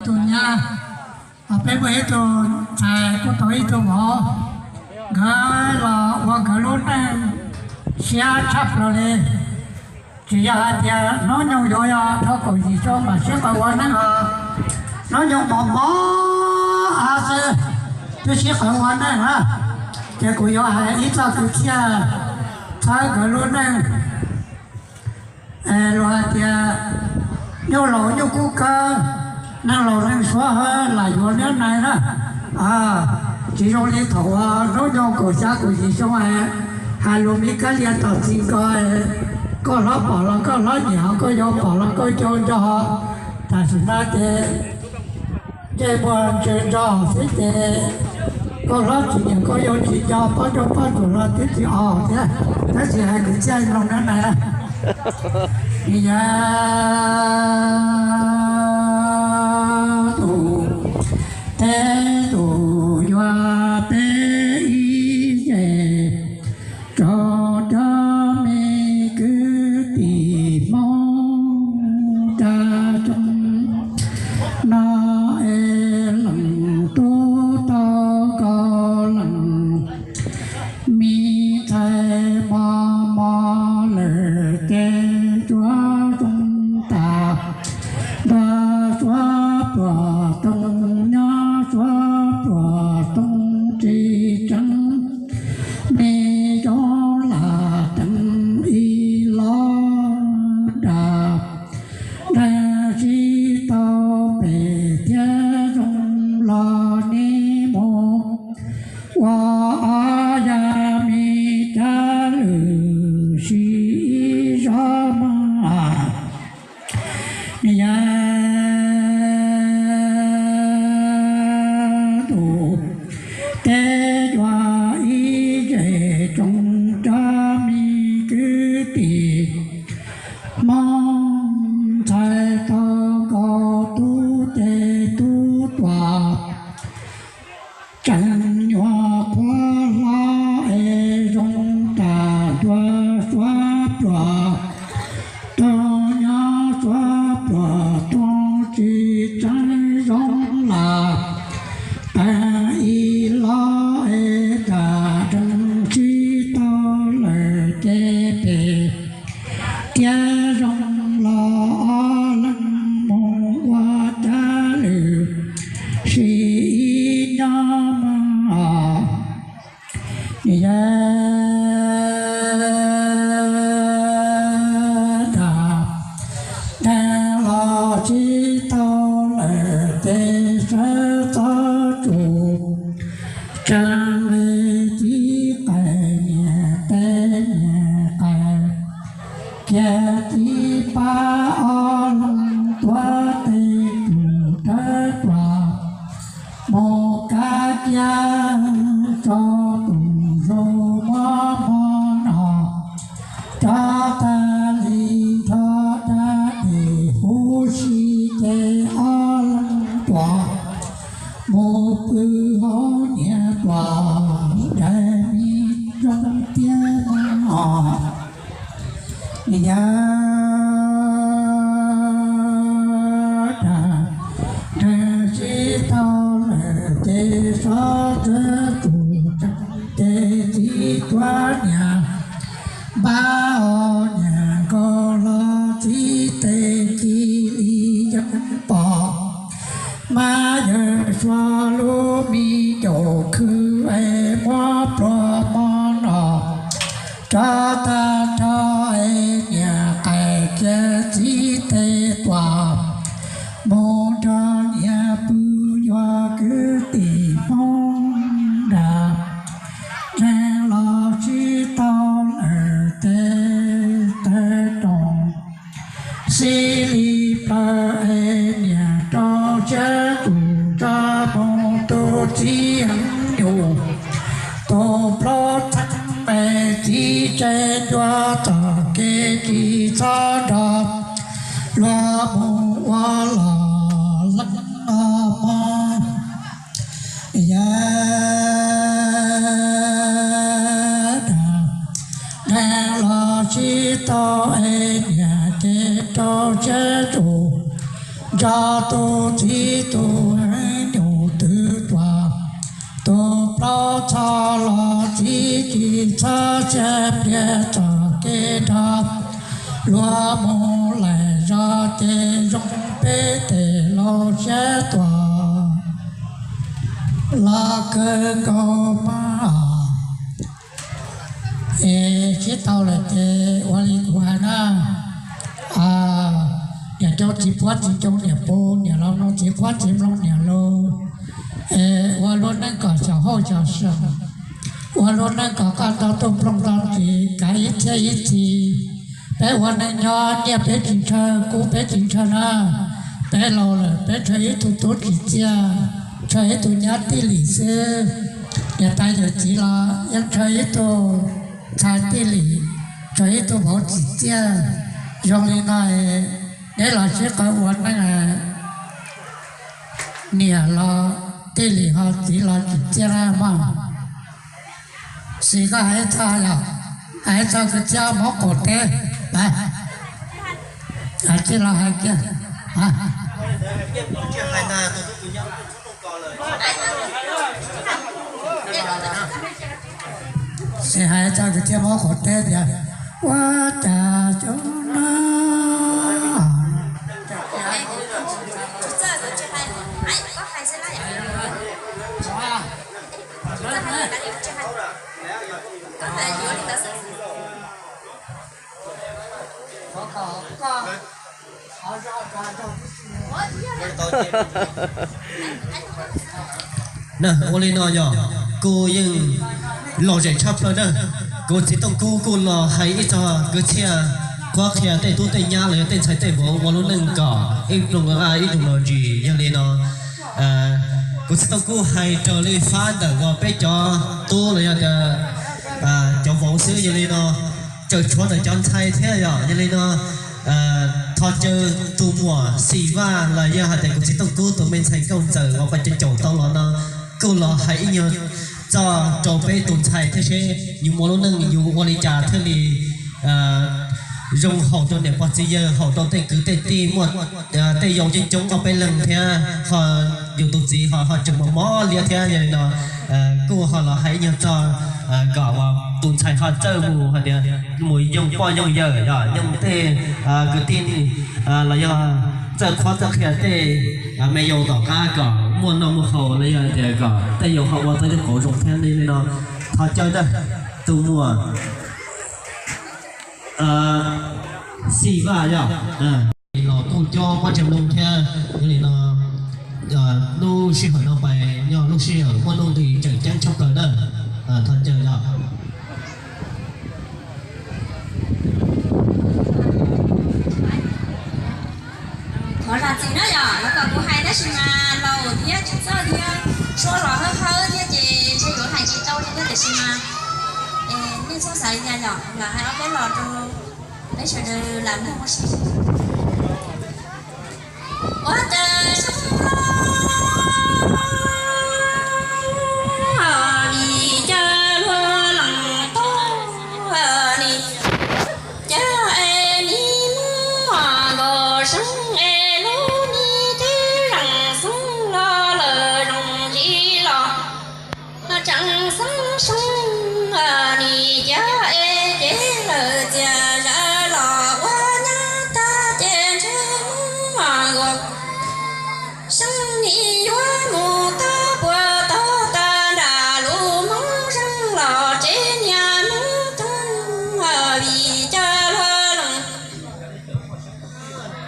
Tus nyab, peb muaj ib tug ntxhais kuj tau ib tug vauv, nkawd los ua nkawd lub neej siab tshaj plaws li. Tsis yog hais tias hnub nyoog yuav yog dhau kaum yim xyoo mam sib qawm ua neej os, hnub nyoog mos mos av xwb twb sib qawm ua neej na. Ces kuv yuav hais ib txoj kwv txhiaj txhawb nkawd lub neej. Luag hais tias nyuj laus nyuj kub kawg, neeg laus neeg suav lam yuav niab nais na. Tsis zoo li thaum hnub nyoog kaum xya kaum yim xyoo, hais lus me kab lia tom txiv nkaus, koj hlob pom los koj hlob nyiam, koj yau pom los koj yau nco. Tam sim no ces ntsej muag ntsws nto xwb ces koj hlob tsis nyiam koj yau tsis nco, poj rau poj ruam los twb tsis os thiab. Tab sis hais kwv txhiaj mloog niab nais na. Yog tus, tej tus yuav peb ib zes rau cov me kwv tij Hmoob tag tseeb no es leej tub tau kaum leej, me ntxhais mos mos lawm ces tsuav zoo tas nrog suav pluas toog, nyob suav pluas toog tsis tseeb, me zoo lam teem ib los nram ntees sib tau pem thiab zoo los neb mus ua ob yam me caj lwm sib zog mas. Yog tus, tej yuav ib zes tsoom cov me kwv tij Hmoob, ntxhais tau nkaus tub ces tub tuam tseem nyuam qhuav hlob es zoo tas nrog suav pluas toog, nyob suav pluas toog tsis tseeb, zoo lam teem ib los es nram ntees sib tau lawm ces pem thiab zoo los ob leeg mus ua caj lwm sib nyob mus os. Yog nram ntees los sib tau lawm ces sawv txog tsuas tsees li txiv qais niam tais niam qais, kiag txiv pab ob leeg tuav tej tus dawb pluas mus kab kiab tso tus zoo mob mob no. Cov tag li nrog dab tes huv si ces ob leeg tuam mus pw hauv niam pluas nraim me zoo tiag os. Yog nram ntees sib tau lawm ces sawv tsees tus tsees ces txiv tuav niam npab os, niam nkaus los txiv tes cia li yeej pom. Mab yawg Suav lub me caum khw es muab pluas mov no rov tag nrho es niam qais kiag txiv tes tuam mus nrog niam pw yuav kwv tij Hmoob nram ntees los sib tau lawm ces tawv roos xib li plaws es niam rau siab tus nrog mus tus txiv heev nyuj tus plaub txheeb es txiv tsev ncua tom kev tsis txhob nrog luag mus ua los leej no mog. Yog nram ntees los sib tau es niam ces rau siab tus nrog tus txiv tus heev nyuj twv tuag, tus plaub txho los txiv tsis txhob xyaw pliag txog kev nrog, luag mus laim zog ces zoo peb tes laus siab tuag los kawg nkaus mas. Es sib tau lawm ces ua li kuv hais na, niam coob txiv puab txiv coob niam pub, niam laus mloog txiv puab txiv mloog niam laus, es ua lub neej kom xyom hauj xyom seem, ua lub neej kom qaj nto tuaj nplooj nto ntsis kav ib txhiab ib txhis. Peb ua neej nyob nyiaj peb tsis ntshaw kub peb tsis ntshaw na, peb laus lawm peb ntshaw ib tug tub tsim txiaj, ntshaw ib tug nyab tij lim xwb. Niam tais yawm txiv los yeej ntshaw ib tug ntxhais tij lim, ntshaw ib tug vauv tsim txiaj. Zoo li no, neb los sib qawm ua neej, niam los tij lim ho txiv los tsim txiaj na mog. Sis koj hais txog yog, hais txog kwv txhiaj mob qaum teb, tij laug hais kiag. Sis hais txog kwv txhiaj mob qaum teb tias, ua cas cov no Na, ua li no yog kuv yeej lom zem tshaj plaws na. Kuv txiv Tooj Kub kuj los hais ib txog kwv txhiaj qhuab qhia tej tub tej nyab los yog tej ntxhais tej vauv ua lub neej kom ib nplooj ib nplooj los ntsis. Yog li no, kuv txiv Tooj Kub hais raws li fab ntawm uas peb cov tub los yog tias cov vauv xwb. Yog li no, tseem tshuav ntawm cov ntxhais thiab yog. Yog li no, thov caw tus muam Xim Vaj los yog hais tias kuv txiv Tooj Kub tus me ntxhais nkauj ntxawm uas peb cov caum tau los no kuj los hais ib nyuag txoj rau peb tus ntxhais thiab seb yus ua lub neej yus ua li cas thiaj li zoo haum rau niam pog txiv yawg, haum rau tej kwv tej tij, muaj tej yau coob coob ob peb leeg thiab ho yus tus txiv ho ho tseem mos mos liab thiab. Yog li no kuj ho los hais ib nyuag txoj kom uas tus ntxhais ho txawj mus hais tias mus yoog poj yoog yawm, yog yoog tej kwv tij los yog txawj qhuab txawj qhia tej me yau tom qab kom muaj noj muaj haus los yog tias kom tej yau ho ua tau ib qauv zoo thiab. Li no thov caw ntawm tus muam Xim Vaj yog los kuj cuab muab ntsia mloog thiab. Yog li no lub sij hawm no pais yog lub sij hawm muaj nuj nqis tseem ceeb tshaj plaws na. Thov caw yog. Thov zam txim na yom, los kom kuv hais tab sis mas laus thiab tsis txawj thiab, suab los hawb hawb thiab ces ntshe yuav hais tsis tau li thiab tiam sis mas nej txhob xav li cas yom, lam hais ob peb los rau peb sawv daws lam mloog ua si. Ua cas zoo li cas luag leej tub li cas es mi muaj nkaus seeb es lub mi cev zeem xeeb los lawm zeem ntsis los tseem xeeb seeb ni cas es cev lawm txias zam los ua nyab tag ces ntshe muaj nkaus seeb ni yuav mus tau puas tau tag nram lub Hmoob zeej los tsev niag Hmoob rooj vim cas luag leej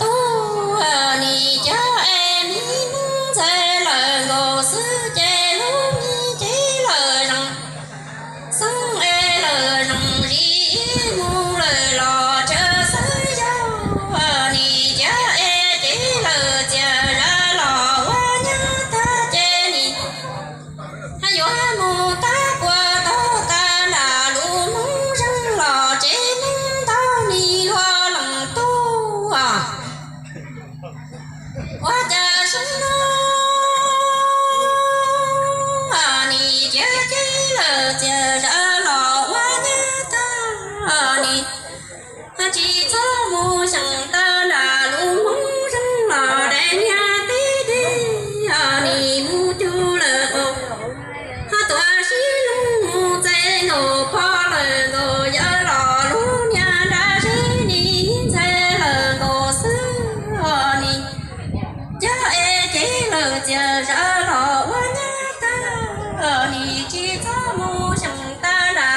tub ni cas es mi Hmoob ntxhais lawm nkaus xwb ces lub mi cev lawm zeem xeeb es lawm zeem zim mus lawm los tsaws xeeb yau ni cas es cev lawm txias zam los ua nyab tag ces ni yuav mus tau puas tau tag nram lub Hmoob zeej los tsev Hmoob ntau ni luag leej tub. Ua cas zoo no ni cas cev lawm txias zam los ua nyab tag ni tsis txhob mus xyeem tau nram lub Hmoob zeej los daim niag tib tib txias zam los ua nyab tag, nim tsis txhob mus xyeem tag nrho.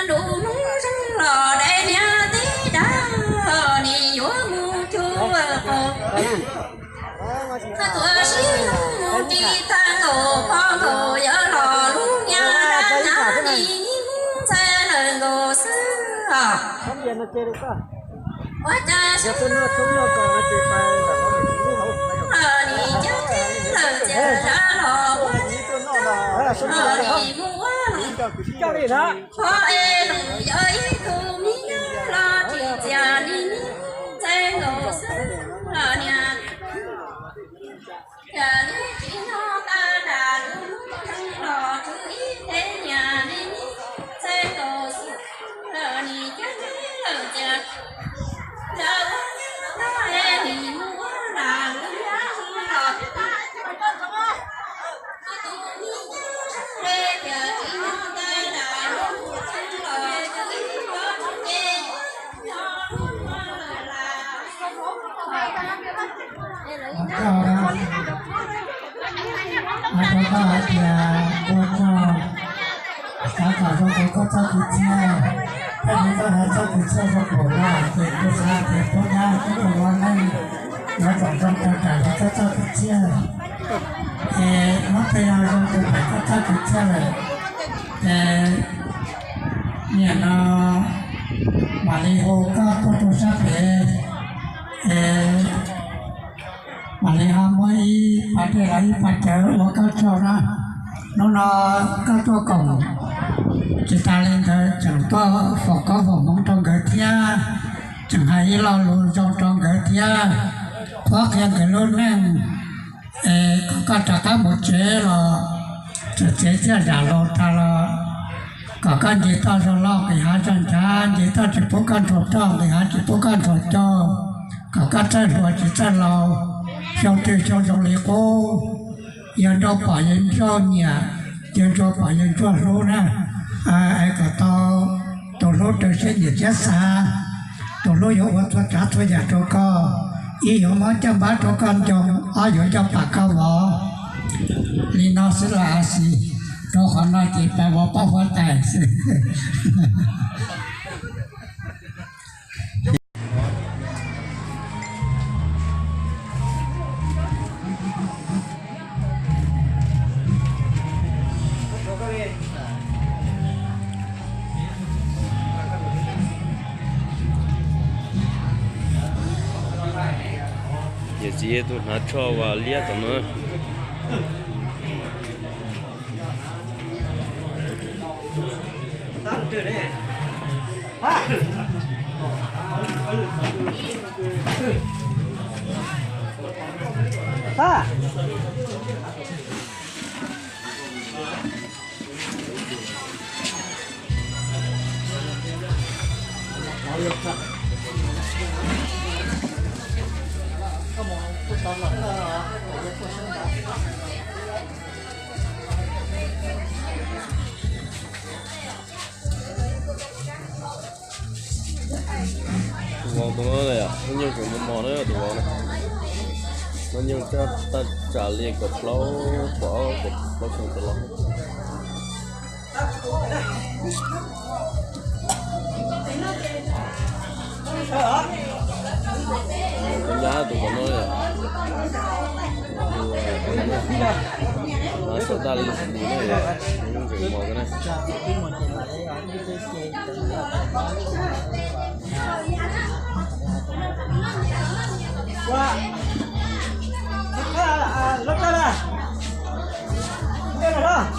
Lus Hmoob zoo los dai niam tib dag, nim yuav mus cuag qaug. Tuam sib hlub mus tsis tag nkaus, pog nkaus yawg los lub niag dab nab, nim nim mus ntxhais lawm nkaus xwb os. Ua cas sib hlub mus tsis tag nkaus, nim cab ceg lawm txias zam los ua nyab tag, nim mus ua loos. Qhov es loos yog ib tug me nyuam los tsis txias, nim nim mus ntxhais nkaus xwb los niam. Cas li tsis nyob tag nrho, lub hnub los tshuav ib teg niam, nim nim mus ntxhais nkaus xwb los nim cab ceg lawm txias zam los ua nyab tag, nim mus ua loos. Ua tsaug na, ua tsaug hais tias ua tsaug, xav kom zoo rau koj txoj kev txhiaj, thiab nws txoj kev txhiaj zoo pom no ces kuv xav tias pub nyab tub rau ua neej, yuav kom zoo rau koj txoj kev txhiaj. Ces muab tej no zoo rau koj txoj kev txhiaj lawm, ces nim no mam li hu koj tuaj rau sab pem, es mam li ho muab ib pas dej los ib pas cawv ua koj tsaug na. Hnub no koj tuaj koom tsis tas li ntawd tseem tuaj foom koob foom hmoov rau nkawd thiab, tseem hais ib lo lus zoo rau nkawd thiab, qhuab qhia nkawd lub neej. Es kom koj rov qab mus tsev los tseem tsev thiaj zam laus tag los, kom koj nce toj zoo loj nqis hav zoo nchav, nce toj tsis pub koj nrug roj nqis hav tsis pub koj nrug cog, kom koj txawj hluas tsis txawj laus, xyoo twg xyoo zoo li qub. Yawg nraug pom yawg ntsuag nyiam, yawg ntsuag pom yawg ntsuag hlub na. Es kom tau tus hlub raws siab nyiam thiab xav, tus hlub yuav ua txhua tsav txhua yam rau koj. Ib yuav muab caj npab rau koj ncoo, ob yuav coj pam koj vov. Li no xwb los a xis, rau qhov no ces pab vov pab huab tais xwb. Yawm txiv tus hnav tsho uas liab tom no. Tus vauv tus no, hnub nyoog tseem mos mos na tus vauv na. Hnub nyoog tag tsam li kaum plaub, kaum plaub xyoo tawm los. Tus nyab tus vauv no, tus no xav tag li tus no, tus nyoog tseem mos na.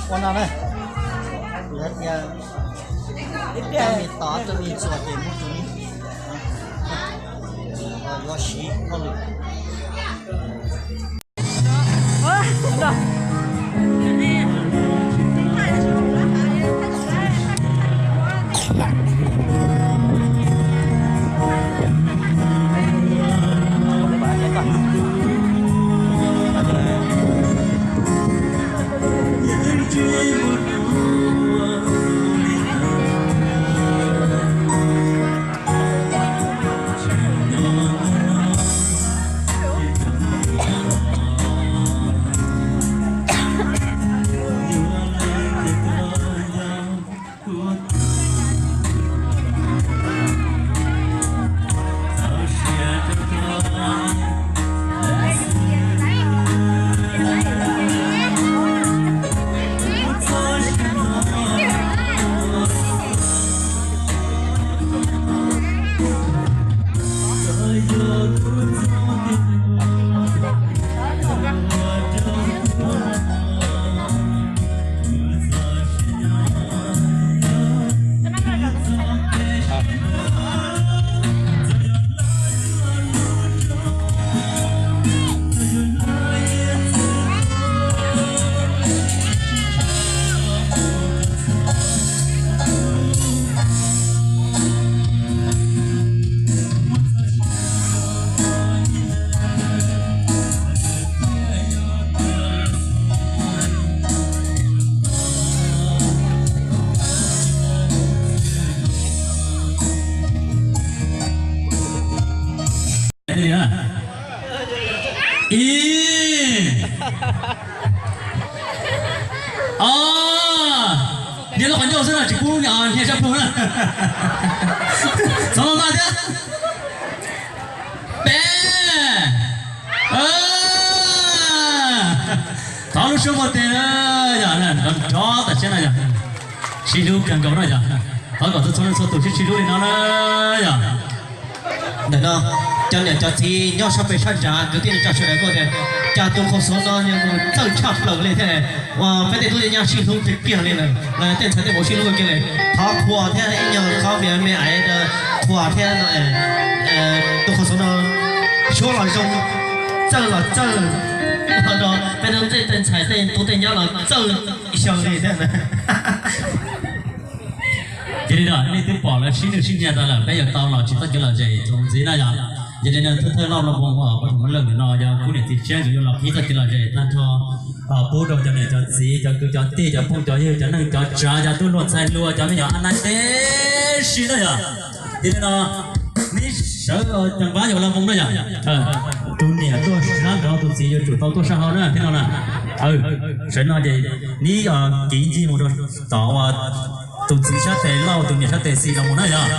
Ua no ne, kuv hais tias ib pliag tod txoj me txuas ces muaj tus yuav siv hauj lwm. Niag lub qhov ncauj xwb no tsis pub niag sab plhu na. Txhob maj maj thiab. Peb. Thov lub suab npua tes na, yog nrov tam siab no yog sib hlub kawg nkaus no yog. Thov kom txhua txhua leej txhua tus sib sib hlub li no na yog. Ntawm no, cov niam cov txiv nyob sab pem sab nrad kwv tij neej tsa sawv daws kuj tias, cas tus khaus xov no nws mus txawj tshaj plaws li thiab, uas peb tej tub tej nyab sib hlub tiag tiag li lawm, los tej ntxhais tej vauv sib hlub kiag li. Thov qhuas thiab ib nyuag qhov me me aiv rau qhuas thiab no, tus khaus xov no suab los zoo, txawj los txawj, ua rau peb tej ntxhais tej tub tej nyab los txawj xyaw li thiab. Yog li no nej twb pom lawv sib nwj sib nyiag tas lawm, peb yuav tau los tsis txoj kev lom zem txuas ntxiv na yog. Yog li no thawj thawj Lauj Nplooj Hmoov uas pab thaum mab lawj ntawm no yog kuv niam txiv tshiab nkawd yuav los qhib txoj kev lom zem tag nrho, pub rau cov niam cov txiv, cov kwv cov tij, cov phooj cov ywg, cov neej cov tsav, cov tub hluas ntxhais hluas, cov me nyuam a nai teb si na yog. Yog li no neb sawv ceev pab yuav Lauj Nplooj na yog. Tus niam tuaj sab nraud tus txiv yuav tsum tau tuaj sab hauv na thiab no na. Sawv no ces neb kiv ncig mus rau tom uas tus txiv sab tes lauj, tus niam sab tes xis los mus na yog.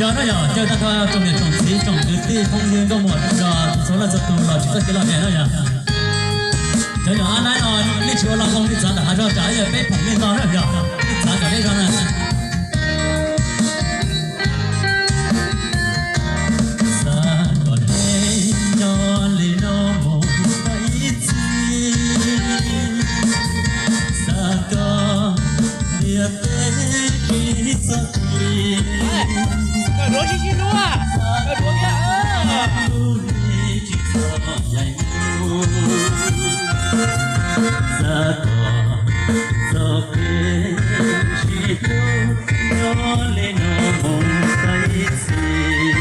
Yog no yog caw tag nrho tsoom niam tsoom txiv tsoom kwv tij phooj ywg nkauj muam nrog txhua leej txhua tus los tsis txawj kev lom zem no yog. Cov nyuam a naib no nej tsis ua Lauj Nplooj nej txav ntawm hav zog tsam ib yam peb phoom nej no na yog, nej txav kom deb zog na. Xav kom nej nyob li no mus tau ib txhis, xav kom ntiaj teb tsis txhob plig, xav kom lub neej tsis txhob yaim mus, xav kom txoj kev sib hlub nyob li no mus tau ib txhis.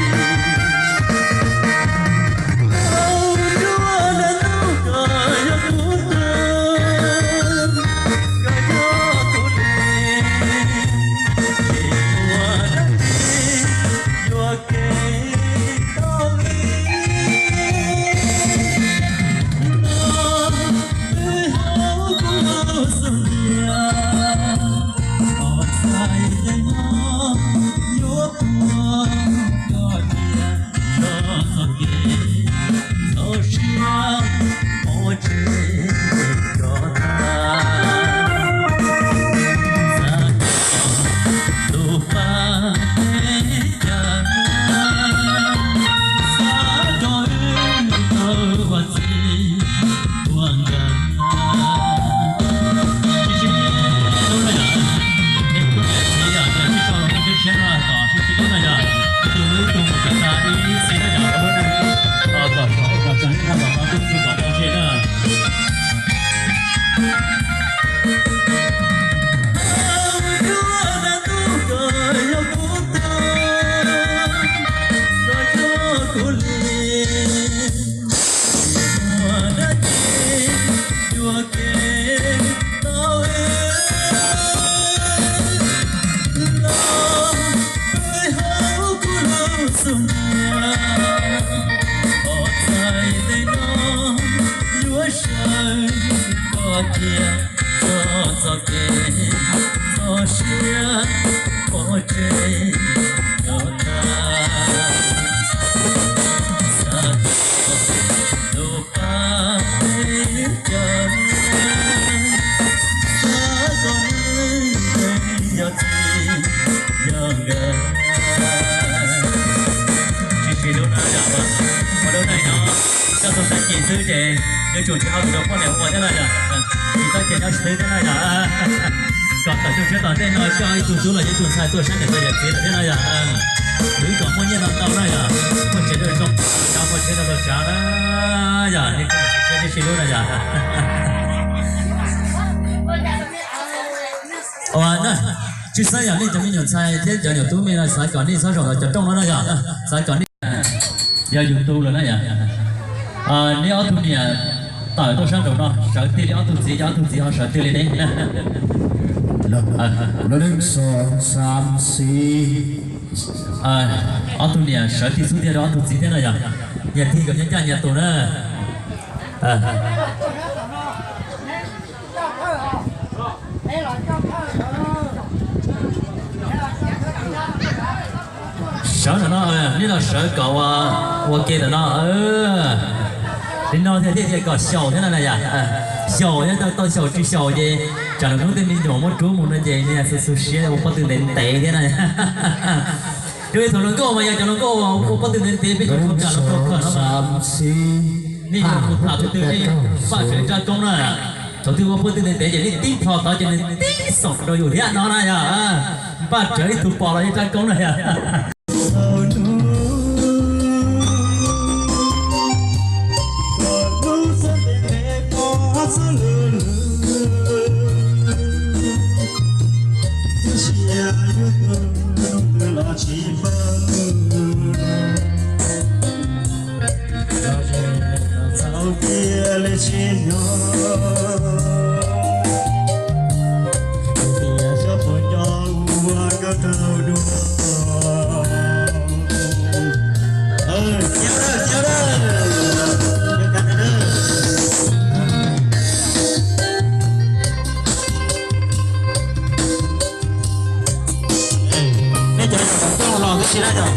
Tau nruab dab ntub koj yog kuv tug, koj yog kuv li, tsis muaj dab tsi yuam kev tau li. Los peb hauv kuv lub xub ntiag, qhov txhais tes no yuav tuag koj cia txhob txoj kev txaus siab pov tseg rov qab. Xav kom tus pab teb chaws, xav kom wb tau ua txiv ua nkawm. Sib sib hlub no yog, nej kuj niam txiv yog sib sau lub ntiaj teb tshiab no kom sib sib hlub no yog, ib tug hlub ib tug mus kom tag ib txhis no yog ua lub neej kom saum kom tsees ib tag kom tau tub txug kom tau tseg na. Koj yog kuv tug, koj yog kuv li, tsis muaj dab tsi yuam kev tau wb. Los peb hauv kuv lub xub ntiag, qhov txhais tes no yuav sawv koj cia txhob txoj kev txaus siab pov tseg rov qab. Xav kom tus pab teb chaws, xav kom wb yog txiv yog nkawm. Sib sib hlub no yog, ua lub neej no coj txog tag kis xwb ces yuav tsum tsis hau tus rau poj niam ua thiab no yog, tsis txhob cia nyob xwb thiab no yog. Kom tawm rooj siab tom ntej no coj ib tug tub los yog ib tug ntxhais tuaj saib niam tais yawm txiv lawm thiab no yog. Wb kom muaj nyiaj no ntau no yog, muaj tsev zoo zoo, muaj tsheb tau tsav na yog, nej sib sib hlub no yog. Ua na, tsis xav yog nej cov me nyuam ntxhais thiab cov nyuam tub me no xav kom nej txhob zaum ntawm cov rooj no no yog, xav kom nej yog yus tug lawm na yog. Neb ob tug niam tawm tuaj sab nraum no sawv tig li ob tug txiv, yog ob tug txiv ho sawv tig li neb na. Ob tug niam sawv tig xub ntiag rau ob tug txiv thiab no yog, nyias tig kom nyias ncaj nyias tus na. Sawv ntawm no, nej los sawv kom ua ke ntawm no. Li no thiaj tias kom xyaum thiab no na yom. Xyaum thiab tau xyaum tsis xyaum ces tsam lwm hnub tej me nyuam muab rub mus no ces nyias xu xu siab ua pob tw ntev ntev thiab na. Rau ib thaum hluas nkauj mas yog cov hluas nkauj ua pob tw ntev ntev peb tsis tshua kam los rau kawg no. Nej yuav mus tham tus twg nej npaj tsawv ib rab koob na. Thaum twg ua pob tw ntev ntev ces nej tib plho tod ces nws tib xoom rau yus thiab no na yog. Npaj tsawv ib tug pos los ib rab koob na yog. Nej cov nyob tom toj los twb tsis dab tsi,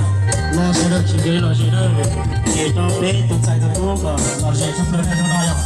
los sawv daws tsis nkees los ze na, ces rau peb tus ntxhais tus tub kom los ze tshaj plaws nej no yog.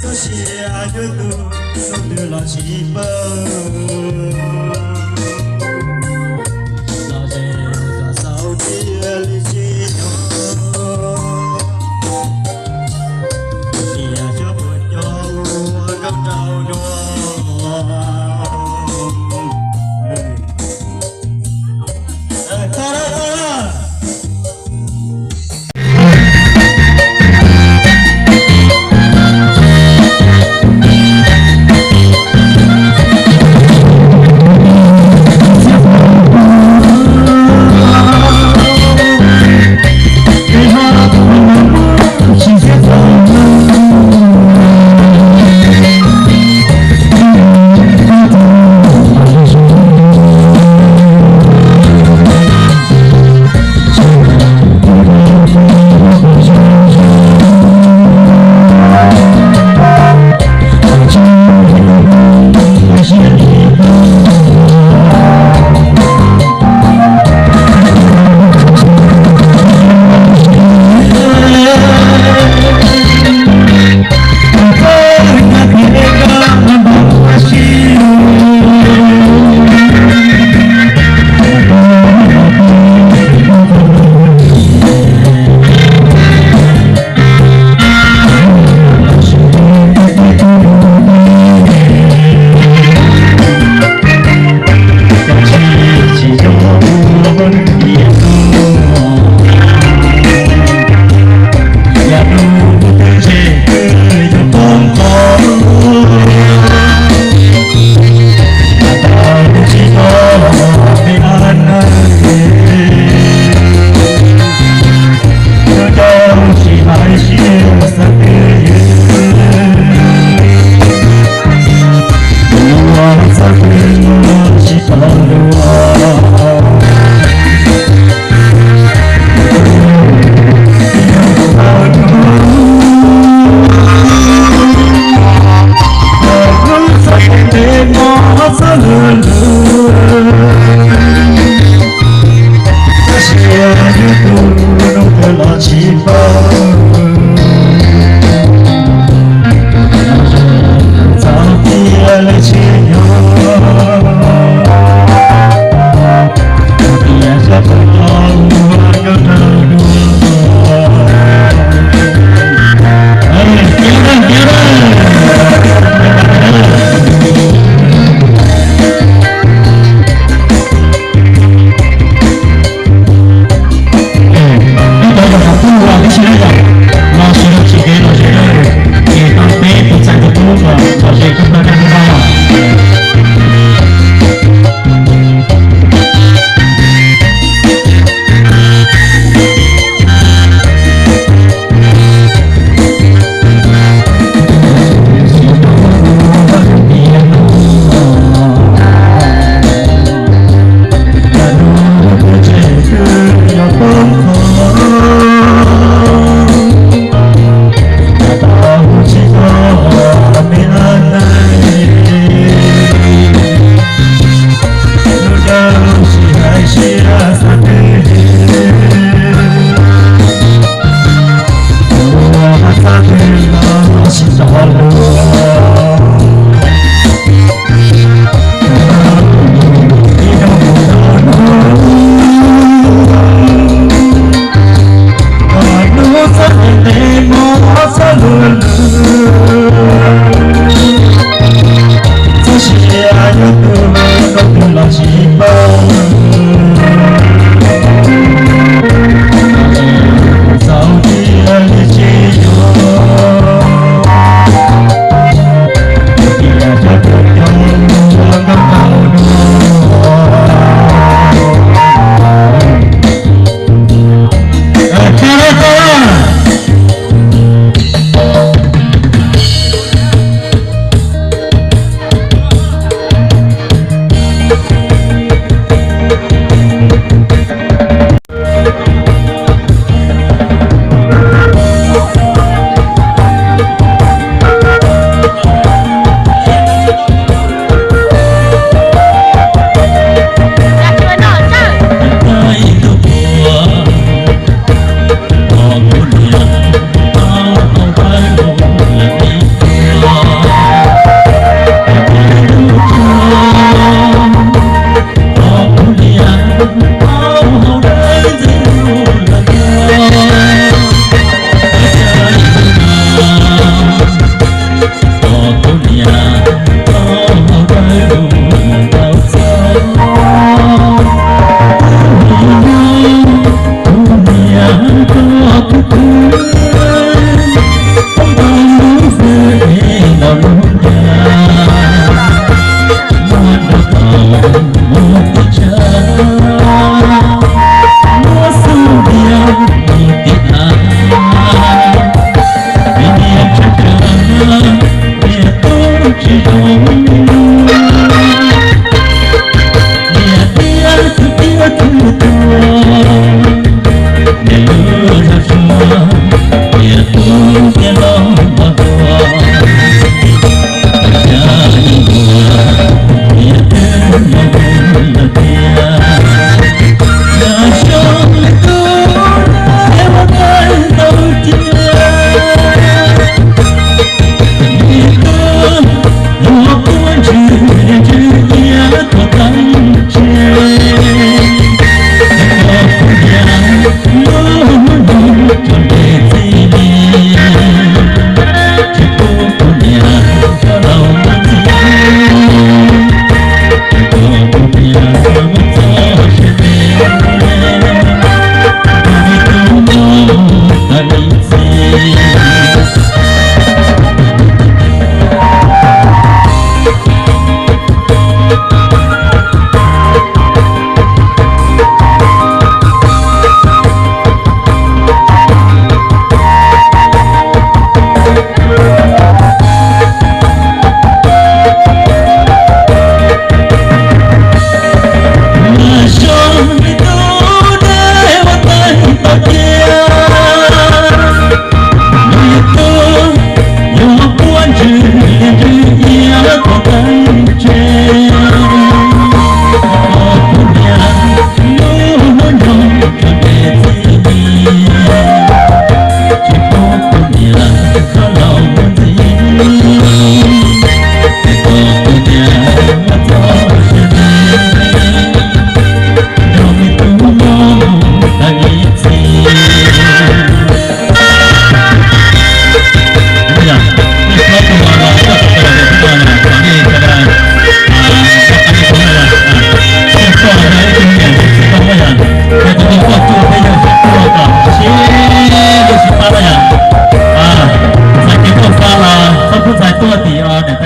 Txoj sia yuav tu, txoj twg los tsis pawg, los ze kom xaus tiag li tsis nyog, tias cov puas cov ua koj rau dua.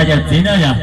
Yawm txiv na yog.